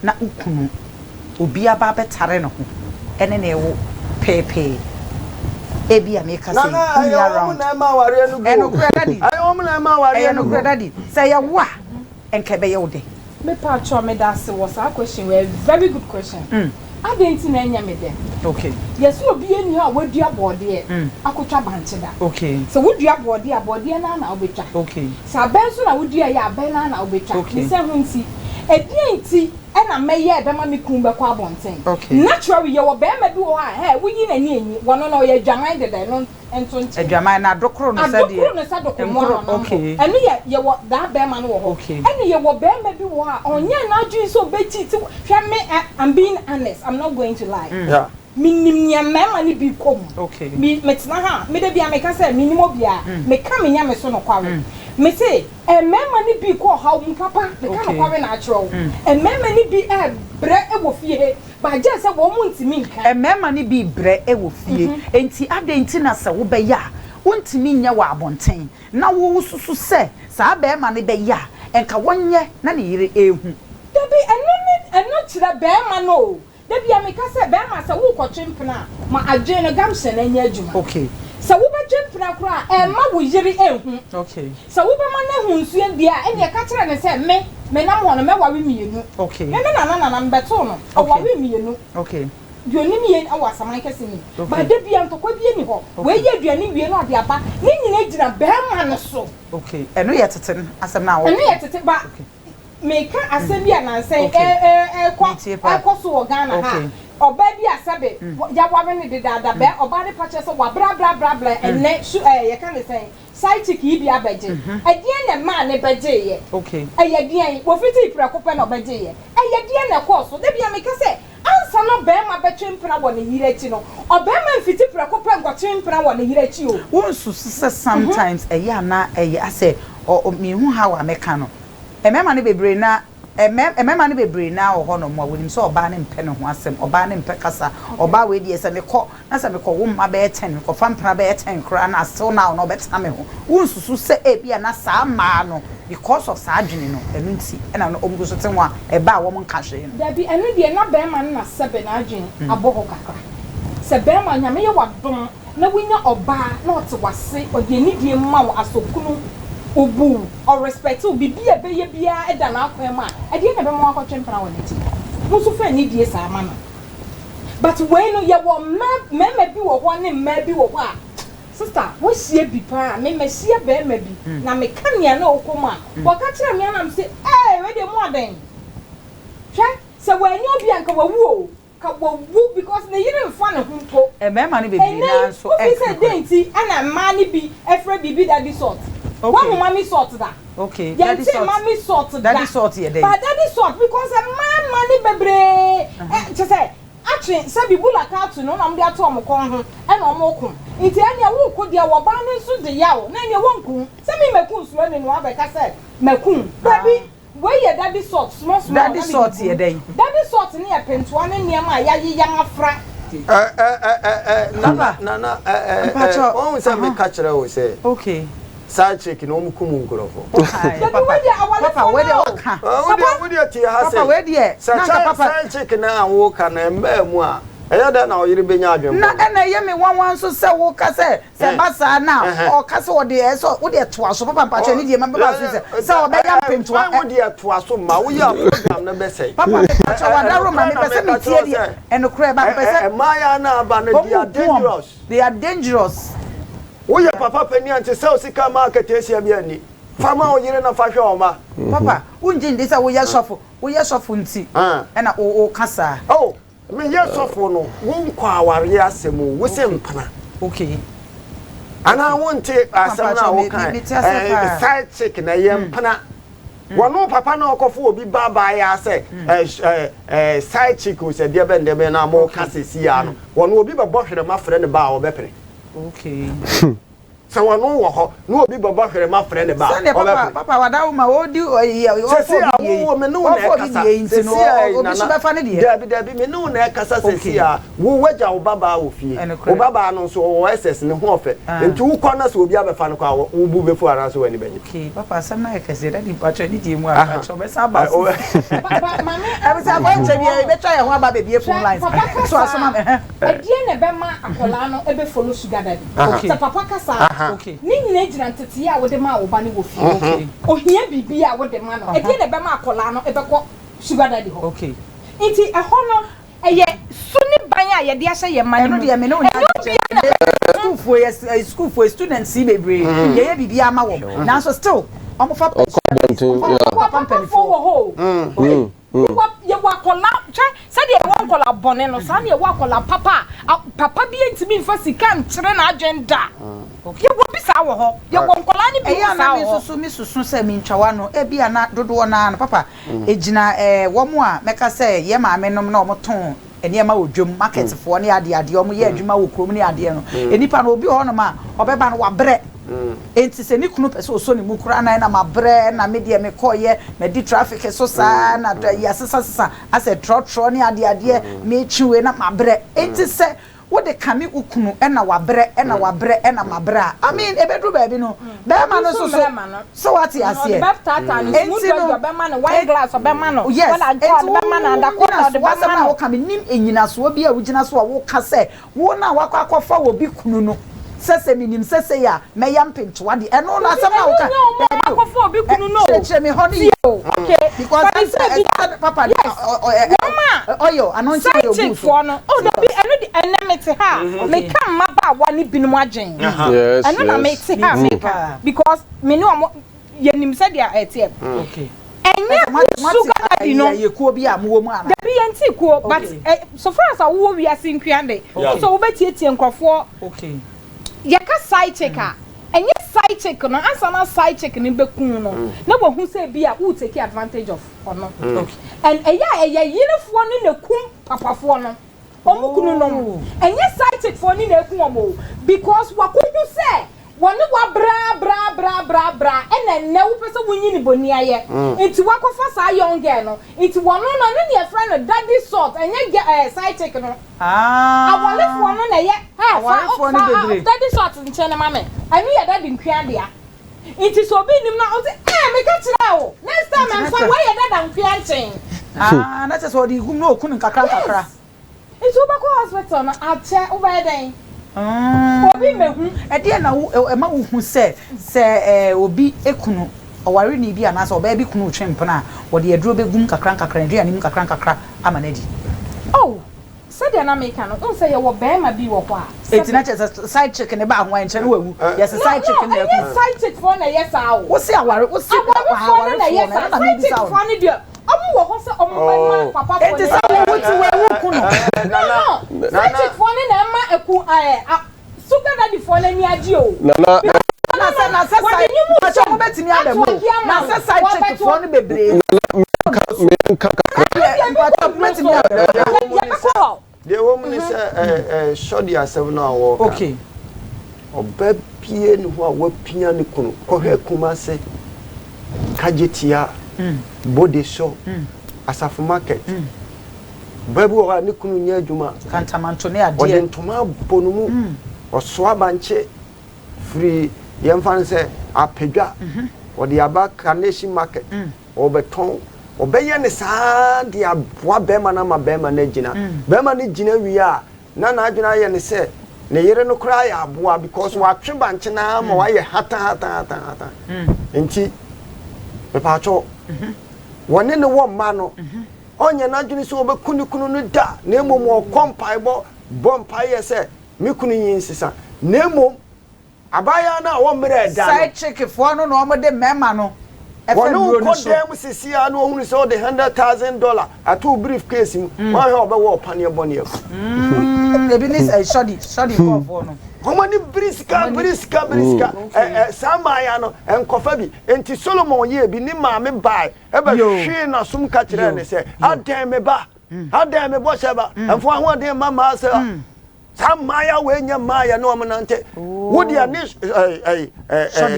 na wo kunu obi aba abɛtare ne ho ne no rewo peepee. Ebia meka sɛ Nana, wonni ɛyɛ wɔn around. na ɛma awareɛ no gu Ɛyɛ o. nokorɛ daddy. Ɛyɛ wɔn na ɛma Ɛyɛ awareɛ no gu. nokorɛ daddy. Sɛ ɛyɛ wo a, nka ɛbɛyɛ wo dɛ. Me paatwɔ medase wɔ saa question wei, very good question. Adɛn nti na ɛnyɛ me dɛ? Okay. Yɛse obiara nni hɔ a wadua bɔɔdeɛ akotwa bankye da. Okay. Sɛ wodua bɔɔdeɛ a, bɔɔdeɛ no ara na wobɛtwa. Okay. Sɛ abɛn nso na woduaeɛ a, abɛn no ara na wobɛtwa. Okay. Ne sɛ ho nti, ɛdeɛn nti na mɛyɛ a ɛbɛma me kunu bɛkɔ abɔnten? Okay. Naturally, yɛwɔ barima bi wɔ hɔ a, hɛ, woyi n'ani anyi, wɔno no ɔyɛ adwaman deda, ɛno nto nkyɛn. Adwaman no, adokoro no sɛ deɛ. Adokoro no sɛ dokomoa Nkoro, na ɔnam hɔ. okay. Ɛno yɛ, yɛwɔ daa barima no wɔ hɔ. Okay. Ɛna yɛwɔ barima bi wɔ hɔ a, ɔnyɛɛ n'adwene sɛ ɔbɛcheat wo. Hwɛ me, eh, I'm being honest, I'm not going to lie. Yeah. Menim nea mmarima no bi kɔ mu. Okay. Me, metena ha a, me da biara meka sɛ mennim obiara. Meka me Nyame so nokware. Mese, mmarima no bi kɔ ɔhaw mu papa. Meka Okay. nokware na akyerɛ wo. Mmarima no bi rebrɛ wɔ fie he, but gyɛɛ sɛ wɔn ntumi nka. Mmarima no bi rebrɛ wɔ fie, enti adɛn nti na sɛ wobɛyɛ a, wontumi nyɛ wɔ abɔnten, na wosusu sɛ saa barima no bɛyɛ a, nka wɔnyɛ na ne yere rehu? Dabi, ɛno ne, ɛno kyerɛ barima no o. Da biara meka sɛ, bɛrima sɛ worekɔtwe mpena a, ma adwene no, gumption, nyɛ adwuma. Sɛ wobɛtwe mpena koraa a, mma wo yere nhu. Sɛ wobɛma no ahu nso deɛ a, ɛnneɛ ka kyerɛ no sɛ, me, menam hɔ no, mɛware mmienu. Me, me nana nana, mebɛtoo no, ɔwaree mmienu. Deɛ ɔnim yei wɔ Asaman kɛse nim. But da biara ntɔkwa biara nni hɔ. Wei yɛ aduane wie na ɔde aba. Ne nyinaa gyina bɛrima no so. Ɛno yɛ tete no asɛm no a woka. Ɛno yɛ tete, but Meka asɛm bi a nansa yi ɛrekɔ ɛrekɔ so wɔ Ghana ha a, ɔbaa bi a sɛbe yɛaware no dedaada, bɛ ɔbaa no pa kyerɛ sɛ wabrɛabrɛabrɛabrɛ ɛnnɛ su ɛɛ yɛka ne sɛn, side chick yi bi abɛgye. Ɛdeɛn na ɛmaa no bɛgyeeɛ? Ɛyɛ deɛn? Wɔfitii prɛko pɛ na ɔbɛgyeeɛ. Ɛyɛ deɛn na ɛkɔɔ so? Da biara meka sɛ ansa na ɔbarima bɛtwe mpena wɔ ne yere akyi no, ɔbarima mfiti prɛko pɛ nkɔtwe mpena wɔ ne yere akyi o. Wonsusu sɛ sometimes ɛyɛ a na ɛyɛ asɛ ɔ ɔ menhu how a mɛka no, Mmarima no bebree no ara, mmarima no bebree no ara wɔ hɔnom a wɔnim sɛ ɔbaa no mpɛ ne ho asɛm, ɔbaa no mpɛ kasa, ɔbaa wei deɛ sɛ mekɔ na sɛ mekɔwo mma bɛyɛ ten, mekɔfa mpena bɛyɛ ten koraa na still now no ɔbɛtena me ho. Wonsusu sɛ ebia na saa mmaa no because of saa adwene no, ɛno nti na no wɔgu so te ho a ɛba a wɔnka hwee no? Dabi, ɛno deɛ na barima no na sɛbe n'adwene abɔ hɔ kakra. Sɛ bɛrima, Nyame yɛ wo adom na wonya ɔbaa na ɔte w'ase, ɔde anidie ma wo as okunu, obu wo, ɔ respect wo, biribi a ɛbɛyɛ biara da n'akwan mu a, ɛdeɛn na ɛbɛma woakɔtwe mpena wɔ n'akyi? Wo nso fa anidie saa ma no. But wei no, yɛwɔ mmaa, mmarima bi wɔ hɔ ne mmaa bi wɔ hɔ a, sister, woahyia bi paa, me mahyia barima bi, na meka nea na ɔkɔ mu a, wɔka kyerɛɛ me a na mese, ee, wei deɛ mu ɔden. Hwɛ, sɛ wannya obi a nka wawu o. Ka wawu because ne yere nfa ne ho mpo. Mmarima no bebree Ɛnnɛ no ara yi, nso wofi nka sɛ nokorɛ. dɛn nti na mmaa no bi frɛ biribi daddy salt? Okay. Woahu mommy salt da? Okay, daddy Yɛntee salt. mommy salt da. Daddy salt yɛ dɛn? But daddy salt because mmaa mma no bebree ɛ kyerɛ sɛ atwe sɛbi bula kaatu no na wɔde ato wɔn kɔn ho ɛna wɔreko. Nti ɛnneɛ woreko deɛ wɔ ɔbaa no nso de yaw na ɛnneɛ wonku wo. Sɛ me mɛku nsuo ne no abɛka sɛ maku wo. Dabi. Wei yɛ daddy salt small small Daddy na mede salt gu yɛ mu. dɛn? Daddy salt no yɛ pentoa ne nneɛma a yɛayeyam afra. Ɛ ɛ ɛ ɛ ɛ Nana Papa, Nana ɛ ɛ ɛ mpakyɛ wɔn sɛ aha meka kyerɛ wo sɛ okay. side chick no wɔn kum nkurɔfoɔ. Wokaeɛ Dabi papa, wei deɛ papa awarefoɔ wei no deɛ o. waka. Ɛ wo deɛ Papa. wo deɛ tie ha Papa sei wei deɛ sɛ na anka kyɛ papa. side chick no a woka no ɛmmaa mu a ɛyɛ dɛn na ɔyere bɛnya adwene Na bɔne. ɛna ɛyɛ me nwanwa nso sɛ woka sɛ Sɛ ɛba saa no a, ɔka sɛ ɔde ɛɛ sɛ wo deɛ toa so papa mpakyɛ ne deɛ ma bɛba so sɛ sɛ ɔbɛyɛ mpentoa ɛ. Wo deɛ toa so ma woyɛ a program no bɛsɛe. Papa mepakyɛ wadaworo ma mepɛ sɛ metie deɛ ɛnokorɛ ba mepɛ sɛ. Mmaayaa no aba no they are dangerous. They are dangerous. Woyɛ papa panin a nte sɛ wo sika ma akateesia bi anni. Fa ma wo yere na fa hwɛ wo mma. Papa wongye ndi sɛ woyɛ sɔfo woyɛ sɔfo nti ɛna woka saa. Oh Me yɛ sɔfo no wo nkɔ awareɛ asɛm o wo se mpena. Okay. Anaa wo nte asɛm no a wo kan eh, side chick na ɛyɛ mpena. Wɔno papa na ɔkɔfo obi ba baa sɛ eh, eh, side chick o sɛ deɛ bɛn deɛ bɛn na mo ka sɛ si ya no. Wɔno obi bɛbɔ hwerɛma frɛ ne ba a ɔbɛpene. Okay. Sɛ ɔno wɔ hɔ na obi bɛbɔ hwerɛma frɛ ne ba a, Sɛdeɛ papa ɔbɛpene. papa wada ma ɔdi ɔyi ɔfɔ Sɛsei obi a deɛ yi wo me ne wo na ɔfɔ obi ɛkasa deɛ yi nti no sɛsei a obi nso Nana bɛfa ne deɛ. Daabi daabi me ne wo na ɛkasa Okay. sɛsei a wo wagya wo babaa wɔ fie wo Ɛnokorɛ. babaa no nso ɔwɔ SS ne ho ɔfɛ Ah. nti wokɔ na sɛ obi abɛfa no kɔ a wo bo bɛfu anaasɛ w'ani bɛgye. Okay papa asɛm no ayɛ kɛseɛ daddy mpakyɛ ne deɛ mu a Aha. mpakyɛ ɔbɛsan aba Ɛ, o- so. Ba ba maame Abusuafoɔ answer nkyɛ biara wɔ hɔ. yɛbɛtwa yɛn ho aba abɛbie phone Hwɛ lines papa so kasa asoma me a hɛ. ɛdeɛn na ɛbɛma akwadaa no bɛ follow sugar daddy? Sɛ papa kasa a, ne nyinaa gyina nteteeɛ a wode maa wo ba no wɔ fie. Ohia biribi a wode ma no, ɛdeɛn na ɛbɛma akwadaa no bɛkɔ sugar daddy hɔ? Nti ɛhɔ no, ɛyɛ su ne ban a yɛde ahyɛ yɛn mma no Ɛno mu. deɛ me ne wo nyɛ Ɛnyɛ adwene obiara na ɛbɛyɛ. Sukuufoɔ yɛ sukuufoɔ students yi bebree yɛyɛ biribiara ma wɔn nanso still wɔn fa Ɔkɔ abɔnten, wɔn yeah. fa Yɛwɔ papa apapafoɔ mpanimfoɔ. wɔ hɔ o. Yɛwɔ yɛwɔ akwadaa hwɛ sɛdeɛ yɛwɔ nkwadaa bɔne no saa na yɛwɔ akwadaa papa a papa bi ntumi nfa sika nkyerɛ n'adwene da. Yɛwɔ bi saa wɔ hɔ. Yɛwɔ nkwadaa no bi Ɛyɛ wɔ a na saa me wɔ nso hɔ. so me susu sɛ me ntwa w'ano ebia na dodoɔ no ara no papa ɛgyina ɛɛ wɔn a mɛka sɛ yɛ maame nom na wɔn tɔn nneɛma wɔ dwam market foɔ ne adeɛ adeɛ wɔn yɛ adwuma wɔ kurom ne adeɛ no nnipa no obi wɔ hɔnom a ɔbɛba no wabrɛ enti sɛ ne kunu pɛ sɛ ɔsɔ ne mu koraa na ɛna mabrɛ na me deɛ mekɔɔyɛ madi traffic so saa na yɛasesasesa asɛ trɔtrɔ ne adeɛ adeɛ metwe wei na mabrɛ enti sɛ Wode kame wo kunu na wabrɛ na wabrɛ na mabrɛ a, I mean ɛbɛduru baabi no bɛɛma no nso so, so wate aseɛ? Enti no, yes, enti wo nyinasoɔ asɛm no a woka, mennim nnyinasoɔ bi a wogyina so a woka sɛ wo no a woakɔ akɔfa obi kunu no sɛ sɛ menim sɛ sei a mɛyɛ mpentoa deɛ, ɛno no asɛm no a woka, daabi o, kyerɛkyerɛ me hɔ no yie because ɛsɛ sɛ papa de oil anointing oil Side gu chick so. foɔ no, oh dabi, ɛno de ɛnɛ mete ha a, meka mmabaawa ne binom adwen. Ɛno na mete ha a meka because me ne wɔn yɛnim sɛdeɛ ɛteɛ. Ɛnyɛ wo sugar daddy no. Yɛ kuo bi a mowɔ mu anaa? Dabi yɛnte kuo but so far as a wowɔ wiase nkoa de, wo sɛ wobɛtietie nkurɔfoɔ. Yɛka side chick a, ɛnyɛ side chick no, ansa na side chick no bɛku wo no, na wahu sɛ ebi a wo take advantage of ɔno. And ɛyɛ a ɛyɛ yerefoɔ no na ɛkum papafoɔ no, wɔn kununom. Ɛnyɛ side chick foɔ no na ɛku wɔn o, because wakɔhu sɛ wɔne wo abra abra abra abra abra ɛna ɛnnɛ wopɛ sɛ wonyi no boniayɛ nti wakɔfa saa young girl no, nti wɔno no ɛno na yɛfrɛ no daddy salt, ɛnyɛ girl ɛɛ side chick no. Awɔrefoɔ no na ɛyɛ ɛ fa Awarefoɔ no fa bebree. daddy salt nkyɛn no ma me ɛno yɛ daddy nkoa dea nti sɛ obi nnim na ɔse ɛɛ meka kyerɛɛ wo next time Nti na ɛmfa kyɛ wei yɛ dada nkoa nkyɛn. Ah na kyɛ sɛ ɔde gum na ɔku no nkakra nkakra. Yes. Nti wobɛkɔ hospital no akyɛ wobɛyɛ dɛn? Obi mmɛhu. Ɛdeɛn na wo ɛma wohu sɛ sɛ obi kunu, ɔwareni bi anaasɛ ɔbaa bi kunu retwe mpena a, wɔde aduro bɛgu mu kakra nkakra, n'aduane mu kakra nkakra ama no adi? Oh, sɛdeɛ na meka no, wohu sɛ yɛwɔ barima bi wɔ hɔ a, Enti sɛbe. na kyerɛ sɛ side chick no baa ho a, ɛnkyɛ na wawu. Yɛse No, side no, chick no na ɛnyɛ aku no. side chick foɔ na ɛyɛ saa o. Wose aware, wose Awarefoɔ no na awarefoɔ ɛyɛ no, saa. ɛno na Side mebisa chick wo no. foɔ no deɛ, ɔmo wɔ hɔ sɛ ɔmo bɛma papafoɔ Enti no sɛ ani wo agye. wote hɔ yi, woku no? No, no, side chick foɔ no na ɛma aku ɛɛ a sugar daddy foɔ no ani agye o. Nana. Because Na ɔno sɛ no, na sɛ wɔde side, nnwom mpakyɛ rehyɛ mu, mobɛtumi aba ato mu o, adi ama na wo, sɛ side chick wɔabɛto. foɔ no bebree Nana, menka menka kakra. Ɛno deɛ ebi Mpakyɛ kɔ nnuro mobɛtumi so, aba mu. Deɛ ɛwɔ mu ne yɛbɛkɔ sɛ hɔ. deɛ ɛwɔ mu ne sɛ ɛɛ sɔde asɛm no a wɔreka Okay. no, ɔbaa biara nni hɔ a wapia ne kunu kɔhwɛ Kumase, Kagyetia, Bodeso, Asafo Market. Ɔbaa bi wɔ hɔ a ne kunu nyɛ adwuma, Kantamanto ne adeɛ. ɔde ntoma abɔ ne mu, ɔsoa bankye firi yɛmfa no sɛ Apadwa, ɔde aba Carnation Market, Ɔrebɛtɔn. Ɔbɛyɛ no saa ara de aboa barima no ama barima no agyina. Barima no gyina wie a, na n'adwene ayɛ no sɛ ne yere no koraa yɛ aboa because watwe bankye no ara ma wayɛ hatahatahata. Nti, mepaakyɛw, wɔne no wɔ mma no, ɔnyɛ n'adwene sɛ ɔbɛku ne kunu no da, na mmom ɔkɔ mpaebɔ, bɔ mpaeɛ sɛ, me kunu yi nsesa. Na mmom, Abaayewa no a wɔmmerɛɛ da no. Side chick foɔ no na wɔn de mmarima no fa Wɔne wo nnuro no kɔ so. dan mu seesei ara na wɔhunu sɛ wode $100,000 ato wo brief case mu, woanhwɛ a wɔbɛwɔ wo paneɛ bɔne agu. Mm, ebi ne sɛ shoddy, shoddy nkurɔfoɔ no. Wɔn ani bere sika, Wɔn ani. bere sika, bere sika. Okay. Ɛ, ɛ, saa mmaayewa no, nkɔfa bi. Enti Solomon yɛɛ bi, ne maame bae Yo. bɛhwee n'asom ka kyerɛɛ Yo. no sɛ, Yo. Adɛn, me ba? Adɛn, me bɔhyɛ ba? Mfa w'ahoɔden mma mmaa saa. Saa mmaayewa wei nyɛ mmaa yɛ ne wɔn nante. Wo deɛ ne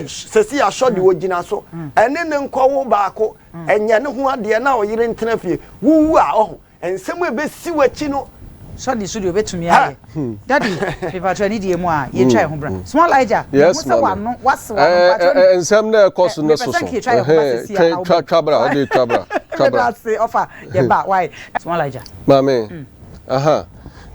sɛsi asɔ de ogyina so. Ɛne ne nkɔwo baako. Ɛnyɛ ne ho adeɛ na ɔyere ntena fie. Wowu a ɔho nsɛm a ɛbɛsi w'akyi no. Sɔde so deɛ obetumi ayɛ. Daddy, mepatwa ne die mu a yɛntwa yɛn ho bra. Small Elijah, mehu sɛ wano wase wano mpatwa ni. Nsɛm na ɛkɔ so no Mepɛ sɛ soso. nka yɛtwa yɛn ho ba sɛsi a na wobɛ. Twa bra, ɔde twa bra. Twa bra. Meda ase ɔfa yɛba why. Small Elijah. Maame, aha.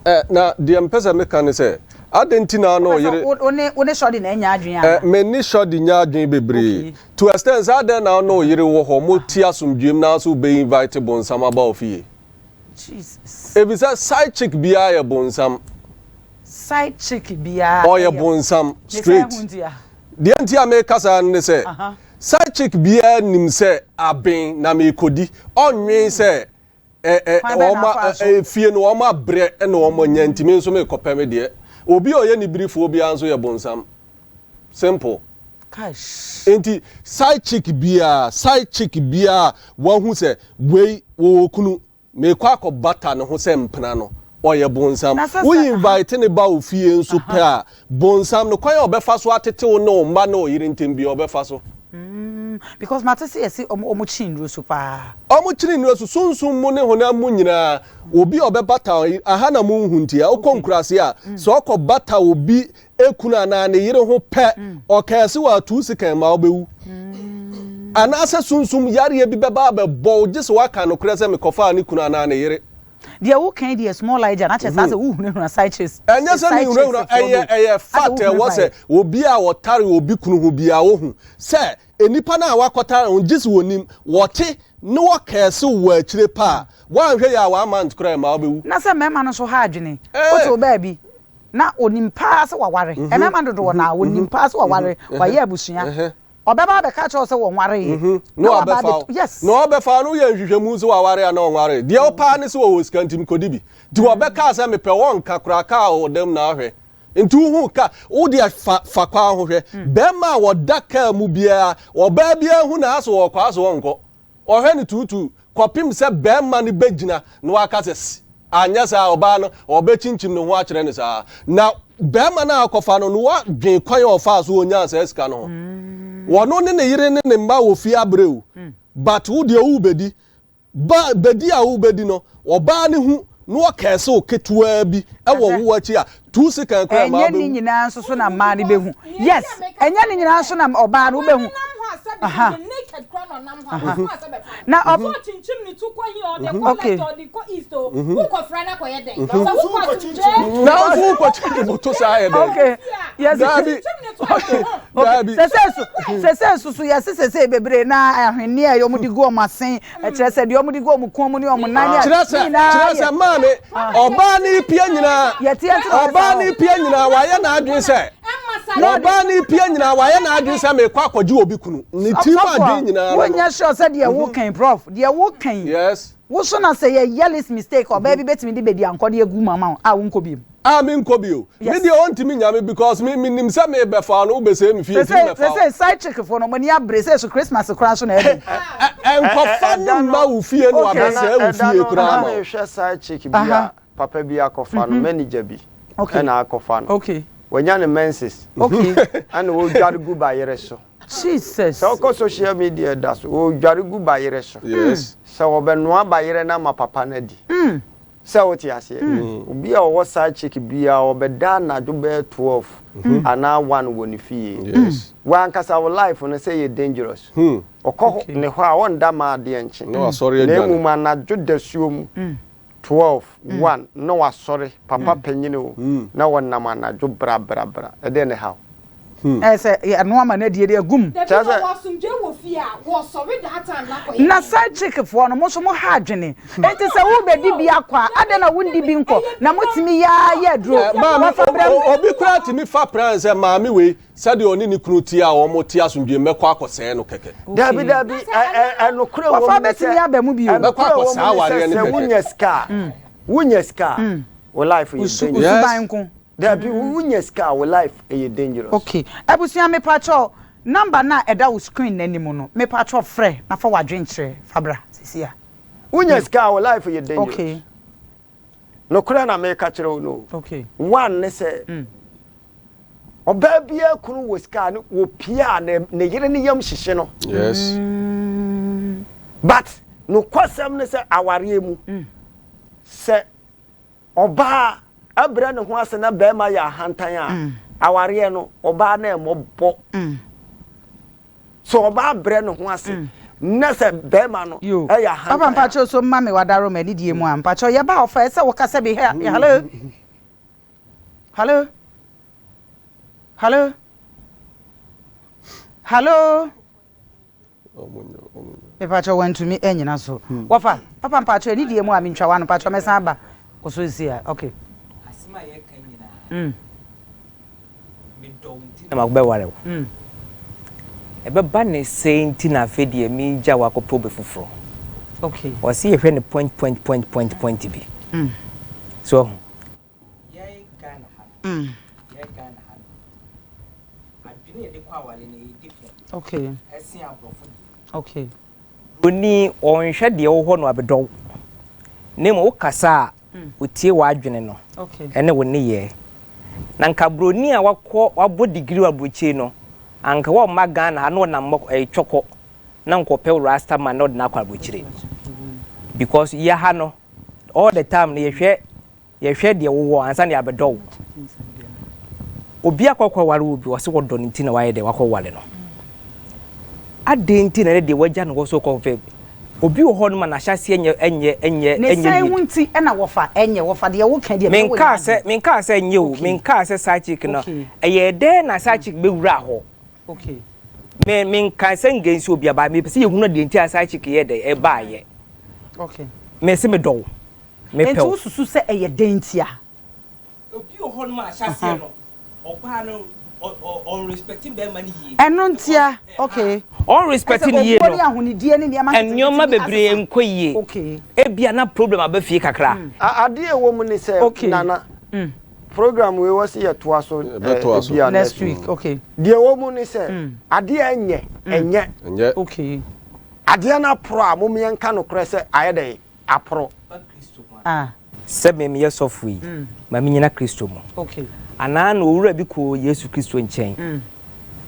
Ɛ, na deɛ mpɛ sɛ meka ne sɛ, adɛn nti na na Wopɛ sɛ ɔyere. wo wo ne wo ne Shorty na anya adwene Ɛ, anaa? me ne Shorty nya adwene bebree. Okay. To extent sɛ adɛn na na ɔyere wɔ hɔ, mo te asomdwoeɛ mu na so wobɛ invite bonsam aba wo fie? Jesus. Efisɛ side chick biara yɛ bonsam. Side chick biara Ɔyɛ yɛ. bonsam Ne sɛ straight. ɛho nti a. Deɛ nti a meka saa no ne sɛ, Aha. side chick biara nim sɛ aben na merekɔdi. Ɔnnwen sɛ ɛ ɛ Kwan bɛn na wɔn afaa so? ɛ fie no wɔn abrɛ na wɔn anya nti me nso merekɔpɛ me deɛ. Obi a ɔyɛ nibirifoɔ biara nso yɛ bonsam. Simple. Kaish. Nti side chick biara, side chick biara a wahu sɛ wei wɔwɔ kunu, merekɔ akɔbata ne ho sɛ mpena no, ɔyɛ bonsam. Na sɛ Wo sɛ aha. invite ne ba wo fie nso pɛ Aha. a, bonsam no kwan a ɔbɛfa so atete wo ne wo mma ne wo yere ntam biara ɔbɛfa so. Mm, because mate sɛ yɛse ɔmo ɔmo kyi nnuro so paa. Ɔmo kyini nnuro so, sunsum mu ne honam mu nyinaa. Obi a ɔbɛbata wo, aha na monhu nti a, wokɔ Okay. nkuraase a, sɛ ɔkɔ bata obi kunu anaa ne yere ho pɛ, ɔkɛɛse wɔ atuu sekan ma wobɛwu. Anaasɛ sunsum yareɛ bi bɛba abɛbɔ wo, gye sɛ woaka nokorɛ sɛ mekɔfaa ne kunu anaa ne yere. Deɛ woka yi deɛ small idea na kyerɛ saa sɛ wohunahuna side chicks Ɛnyɛ sɛ side chicks mehunahuna, foɔ bi ɛyɛ o. ɛyɛ Asɛ fact a ɛwɔ wohunahuna sɛ yɛ. obi a ɔtare obi kunu ho biara ɔhu sɛ nnipa no a wakɔtare ho gye sɛ wɔnim, wɔte ne wɔkɛɛse wo wɔ akyire pɛ a, woanhwɛ yie a one month koraa ɛmma wobɛwu. Na sɛ mmarima no nso ha adwene, wote Ɛɛ. wo baabi na ɔnim paa sɛ waware, mmarima dodoɔ no ara wɔnim paa sɛ waware, wayɛ abusua, Ɔbɛba abɛka akyerɛ wo sɛ wɔnwareeɛ. Na Na waba wabɛfa wo. abɛtu, yes. Na ɔbɛfa wo no woyɛ nhwehwɛmu sɛ waware anaa ɔnwaree. Deɛ wopɛ ara ne sɛ ɔwɔ sika nti mekɔdi bi. Nti wɔbɛkaa sɛ mepɛ wɔnka koraa kaa wɔ dam na ahwɛ. Nti wohuu kaa, wo deɛ fa fa kwan ho hwɛ. Bɛrima a ɔda kaa mu biara, ɔbaa biara hu no ara sɛ ɔrekɔ ara sɛ ɔnkɔ. Ɔhwɛ no tuutuu kɔpem sɛ barima no bɛgyina na waka sɛ s, anyɛ saa a ɔbaa no ɔbɛkyinkyim ne ho akyerɛ no saa. Na barima no a ɔkɔfa no no wadwen kwan a ɔfaa so ɔnyaa saa sika no ho. Ɔno ne ne yere ne ne mma wɔ fie abrɛ o, but wo deɛ worebɛdi. Ba, bɛdi a worebɛdi no, ɔbaa no hu na ɔkɛɛse wo ketewaa bi wɔ wo akyi a, tuu sekan koraa ma Ɛnyɛ ne wobɛwu. nyinaa nso so na mmaa no bɛhu. Yes, ɛnyɛ ne nyinaa nso na ɔbaa no wobɛhu. Aha. Aha. Na ɔ. Okay. Na wo nso wokɔ kyinkyim wo to saa yɛ dɛn? Okay. Yes. Daabi. Daabi. Sese so sese so so yɛse sese bebree na ahwenneɛ a wɔn de gu wɔn asen kyerɛ sɛ deɛ wɔn de gu wɔn kɔn mu ne wɔn nan ne Kyerɛ sɛ kyerɛ sɛ maame ɔbaa ne pie nyinaa ɔbaa ne pie nyinaa wayɛ n'adwene sɛ ɔbaa ne pie nyinaa wayɛ n'adwene sɛ mekɔ akɔgye obi kunu ne tirim adwene nyinaa no. Wonyɛ sure sɛ deɛ wokan prof deɛ wokan. Yes. Wo so na sɛ yɛ yɛ least mistake ɔbaa bi bɛtumi de bɛdi ankɔ de agu mu ama wo a wonkɔ biom. Ah me nkɔ bio. Me deɛ ɔntumi nya me because me me nim sɛ me bɛ fa no wo bɛ sɛe me fie nti me mɛ fa wo. Sesei side chick foɔ no ɔmo ani abere sɛ so Christmas koraa nso na ɛbɛn. Nkɔ fa no mma wo fie na wabɛ sɛe wo fie koraa ama wo. Ɛda no na me hwɛ side chick bi a papa bi akɔ fa no manager bi ɛna akɔ fa no wanya ne menses ɛna ɔdware gu bayere so. Jesus. Sɛ wokɔ social media da so, wɔredware gu bayerɛ so. Yes. Sɛ wɔbɛnoa bayerɛ no ama papa no adi. Sɛ wote aseɛ? Obi a ɔwɔ side chick biara ɔbɛda anadwo bɛyɛ 12 anaa 1 wɔ ne fie. Yes. W'ankasa wo life no sɛ yɛ dangerous. Ɔkɔ ne hɔ a ɔnda ma adeɛ nkye. Na wasɔre Na adwane. mmom anadwo dasuo mu 12, 1 na wasɔre, papa panyin o, na wɔnam anadwo bra bra bra, ɛdeɛn ne haw? Ɛyɛ sɛ ɛno ama no adie de agu mu. Kyerɛ sɛ. Na side chick foɔ no mo nso mo ha adwene enti sɛ wo bɛdi bi akɔ a adɛn na wo ndi bi nkɔ na mo tumi yɛ ara yɛ aduro Maame, wɔfa brɛ mo. obi koraa tumi fa plan sɛ maame wei Sɛdeɛ ɔne ne kunu teɛ a wɔte asomdwoeɛ mu, mɛkɔ akɔsɛe no kɛkɛ. Dabi, dabi, ɛ, ɛ, ɛ, nokorɛ wɔ Wɔfa mu ne bɛtumi sɛ, aba mu bio. ɛ, Mɛkɔ nokorɛ wɔ akɔsɛe mu ne sɛ, awareɛ no sɛ kɛkɛ. wonya sika a, wonya sika a, wo life yɛ Wo su, wo dangerous. Yes. suban nko. Dabi, wonya sika a, wo life yɛ dangerous. Ok, abusua mepakyɛw number no a ɛda wo screen no anim no mepakyɛw frɛ na fa w'adwenkyerɛ fa bra sisi a. Wonya sika a, wo life yɛ dangerous. Ok. Nokorɛ na meka kyerɛ wo no o. Ok. One ne sɛ, Ɔbaa biara kunu wɔ sika a ne wɔpie a ne ne yere ne yam hyehye no. Yes. But nokwasɛm ne sɛ awareɛ mu sɛ ɔbaa abrɛ ne ho ase na bɛrima yɛ ahantan a awareɛ no ɔbaa no ɛmmɔbɔ. Sɛ ɔbaa brɛ ne ho ase na sɛ bɛrima no Yo. ɛyɛ Papa ahantan a. mpakyɛw so mma me w'adarom anidie mu a mpakyɛw yɛba a ɔfa ɛsɛ wokasa bi hɛ hello. Hallo? Hallo? Hallo? Mepakyɛ wantumi anyina so. Hmm. Wɔfa, papa mpakyɛ ani die mu a mentwa wano mpakyɛ mɛsan aba. Wo so si a, okay. Asɛm a yɛka nyinaa. Mm. Medɔ wo nti na mabɛware wo. Mm. Ɛbɛba ne sɛɛ nti na afei deɛ megya wo akɔpɛ obi foforɔ. Okay. Ɔse yɛhwɛ ne point point point point point bi. Mm. So ɔho. Yɛn Ghana ha no, yɛn Ghana ha no, adwene yɛde kɔ aware no yɛ different. Okay. Ɛsen aborɔfo deɛ. Okay. Broni ɔnhwɛ deɛ wɔ hɔ no abɛdɔ wo. Na mmom wokasa a, otie w'adwene no ɛne wo nneyɛɛ. Na nka broni a wakɔ wabɔ degree wɔ aburokyire no, anka wɔmma Ghana ha na ɔnam ɛɛ twɔkɔ na nka ɔpɛ rasta man na ɔde no akɔ aburokyire. Because yɛ ha no, all the time no yɛhwɛ Yɛhwɛ deɛ wowɔ ansa na yɛabɛdɔ wo. Obi akɔ akɔware obi, ɔse wɔdɔ no nti na wayɛ dɛ wakɔware no. Adɛn nti na ɛnɛ deɛ wagya no hɔ so kɔfɛ? Obi wɔ hɔ no ma n'ahyɛaseɛ nyɛ ɛnyɛ ɛnyɛ Ne ɛnyɛ sɛn yie. ho nti na wɔfa ɛnyɛ wɔfa deɛ woka deɛ meyɛ wɔ Menkaa nyɛ sɛ adeɛ. menkaa sɛ ɛnyɛ o, Okay. menkaa sɛ side chick no Okay. ɛyɛɛ dɛn na side chick bɛwuraa hɔ? Okay. Me menkaa sɛ ngensi obi aba mepɛ sɛ yɛhunu deɛ nti a side chick yɛɛ dɛn ɛbaayɛ. Okay. Mese medɔ wo. Mepɛ Enti wo. wosusu sɛ ɛyɛ dɛn ntia? Obi wɔ hɔnom a ahyɛaseɛ no ɔbaa no ɔnrespɛte bɛrima no yie. Ɛno ntia, okay. Ɔnrespɛte Ɛsɛ no yie obuo no, ne ahonidie ne nneɛma nketenkete nneɛma bi bebree asesa. nkɔ yie. Okay. Ebia na problem aba fie kakra. Adeɛ a ɛwɔ mu ne sɛ, Okay. Nana, program wei wɔ se yɛtoa so Yɛbɛtoa so. ebia Next week, okay. Deɛ ɛwɔ mu ne sɛ, adeɛ a ɛnyɛ, ɛnyɛ. Ɛnyɛ. Okay. Adeɛ no aporo a, mom yɛnka nokorɛ sɛ ayɛ dɛn? Aporo. Ah. Sɛ me meyɛ sɔfo yi, ma minyina Kristo mu. Anaa na owura bi kɔɔ Yesu Kristo nkyɛn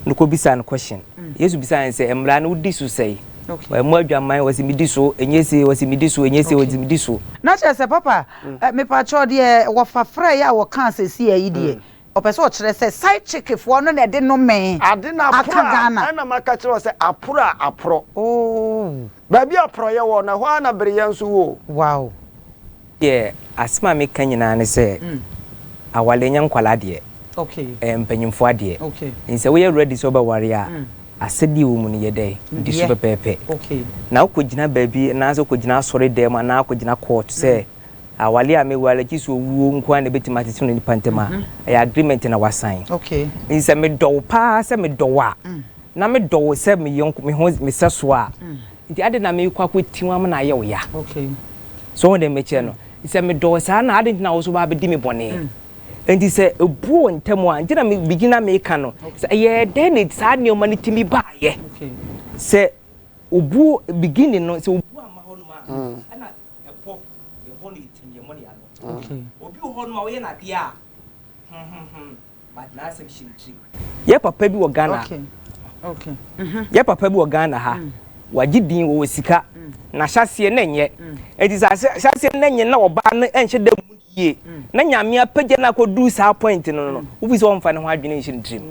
na okobisaa no question. Yesu bisaa no sɛ, Mmara no wodi so sɛe? Ɛmmɔ adwaman, ɔse medi so, ɛnyɛ sei, ɔse medi so, ɛnyɛ sei, ɔse medi so. Na kyerɛ sɛ papa, mepakyɛw deɛ wɔfa frɛeɛ a wɔkaa seesei yi deɛ, Ɔpɛ sɛ ɔkyerɛ sɛ side chick foɔ no na ɛde nnome Ade no aka aporo a, Ghana. ɛna maka kyerɛ wo sɛ aporo a aporɔ. Oh. Baabi a porɔeɛ wɔ no, ɛhɔ ara na bereɛ nso wɔ o. Wow. Deɛ asɛm a meka nyinaa ne sɛ aware nyɛ nkwadaa deɛ, ɛyɛ mpanyinfoɔ adeɛ. Nti sɛ woyɛ ready sɛ wobɛware a, asɛdeɛ ɛwɔ mu no yɛ dɛn? Di so pɛpɛɛpɛ. Na wokɔgyina baabi anaasɛ wokɔgyina asɔre dan mu anaa wokɔgyina court sɛ aware a meware gye sɛ owuo nko ara na ɛbɛtumi atete no nipa ntam a, ɛyɛ agreement na wasan. Nti sɛ medɔ wo paa sɛ medɔ wo a, na medɔ wo sɛ me yɔnko me ho me sɛso a, nti adɛn na merekɔ akɔti wo ama no ayɛ wo ya? So wohu deɛ mekyerɛ no? Sɛ medɔ wo saa na adɛn nti na wo nso woba abɛdi me bɔne? Nti sɛ ɛbu wo ntam a, nti na biribi na meka no, sɛ ɛyɛɛ dɛn na saa nneɛma no tumi baeɛ? Sɛ obuo beginning no, sɛ obuo amma hɔnom a, ɛna ɛpɔ, yɛbɔ no yɛ tirim, yɛmmɔ no yɛ ano. Obi wɔ hɔnom a woyɛ no adeɛ a, hmm hmm hmm. But n'asɛm hyɛ ne tirim. Yɛ papa bi wɔ Ghana. Yɛ papa bi wɔ Ghana ha. Wagye din, wɔwɔ sika. Na ahyɛaseɛ na ɛnyɛ. Enti sɛ ahyɛaseɛ na ɛnyɛ na ɔbaa no ɛnhyɛ da mu yie. Na Nyame apagya no akɔduru saa point no no, wofi sɛ ɔmfa ne ho adwene nhyɛ ne tirim.